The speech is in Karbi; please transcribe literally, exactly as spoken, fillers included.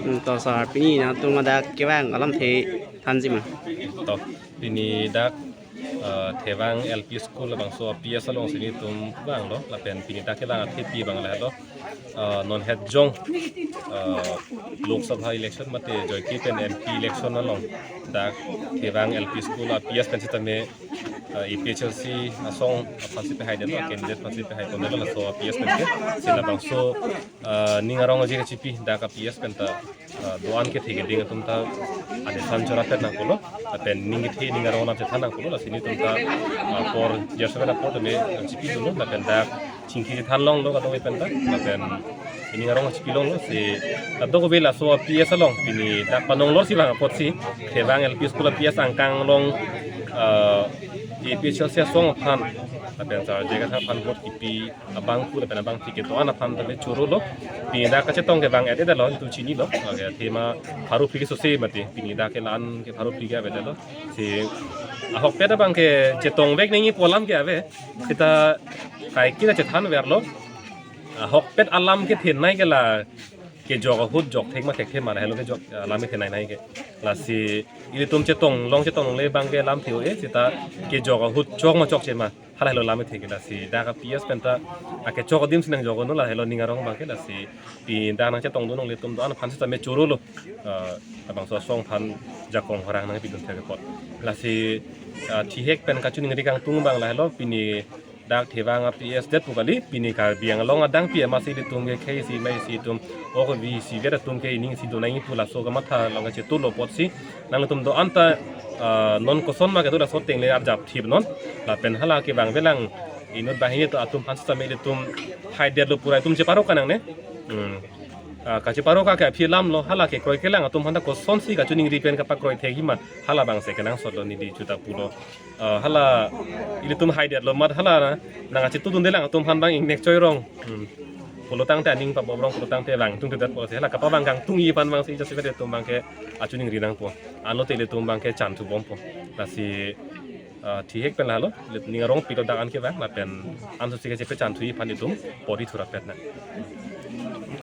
To sir, pini nangtum dak kevang alamthe thanji ma? To, pini dak uh, Thevang L P School labangso P S alongsi nelitum vanglo, lapen pini dak kevang athepi abang lahelo. Uh, non het jong uh, Lok Sabha election mate joike pen M P election along dak Thevang L P School a P S pen sitame uh, A P H L C asong aphansi pehaidetlo, candidate aphansi pehaiponlo laso P S pen ke. Si labangso uh, ning arong aje kachipi dak a P S pen ta uh, do-an kethe keding atum ta adesan chorapet nangkoklo, lapen ning kethe ning arong alam chethan nangkoklo, lasi nelitum ta uh, apor jerso pen apor tame chipidunlo, lapen dak chingki chethan longlo kadokave pen ta, lapen ning arong chipilonglo. Si kadokave laso P S along pini dak panong lorsi vang apotsi Thevang L P School P S angkang along uh, A P H L C asong aphan lapen sar jega aphan vote kipi abang pu lapen abangpi kedo-an aphan tame chorolo. Pini dak kachetong kevang-et-etlo, nelitum chinilo. Lake athema pharo phli kesose mati, pini dak ke la-an ke pharo phli ke avedetlo. Si ahokpet abang ke chetongvek nangji pu alam ke ave. Seta kaike ta chethanverlo. Ahokpet alam kethenei ke la kejok ahut jok thek ma thekthe ma lahelo kejok alam kethenei nai ke. Lasi ilitum chetonglong chetonglongle abang ke lamthe-o-e, seta kejok ahut chok ma chokche ma, halahelo lam kethe ke. Lasi dak a P S pen ta akechok adim si nangjokno, lahelo ning arong abang ke. Lasi pini dak nangchetongdun nanglitum do-an aphan sitame chorolo. Uh, labangso asong aphan jakong horang nangpidun thek apot. Lasi uh, thihek pen kachiningri kangtung abang lahelo, pini dak Thevang a P S det pu kali, pini Karbi Anglong adang P M A si ilitum ke khei si mai si atum, ok vi si vet atum ke ining si do nangji pu laso kamatha along kachethulo apotsi nangtum do-an ta uh, non koson ma kedo laso tengle arjap thip non, lapen hala kevang velang inut banghini to atum aphan sitame ilitum haidetlo pura itum cheparo kanangne. Hmm. Uh, kacheparo ka ke aphi lamlo, hala kekroi kelang atum aphan ta kosonsi kachiningri pen kapakroi thekji ma, hala abang si kenangsotlo neli juta pulo. Uh, hala ilitum haidetlo mat hala na nangchetudundelang atum aphan abang ingnek choirong. Hmm. Pulotangte aning pabobrong pulotangte vangtungtedet pusi hala kapavang kangtungji aphan abangsi jasemet ilitum abang ke achiningri nangpo. Anlote ilitum abang ke chanthu bompo. Lasi uh, thihek pen lahelo, ilitum ning arong pilo dak an kevang, lapen ansose kachepachanthuji aphan ilitum pori thurapet nang.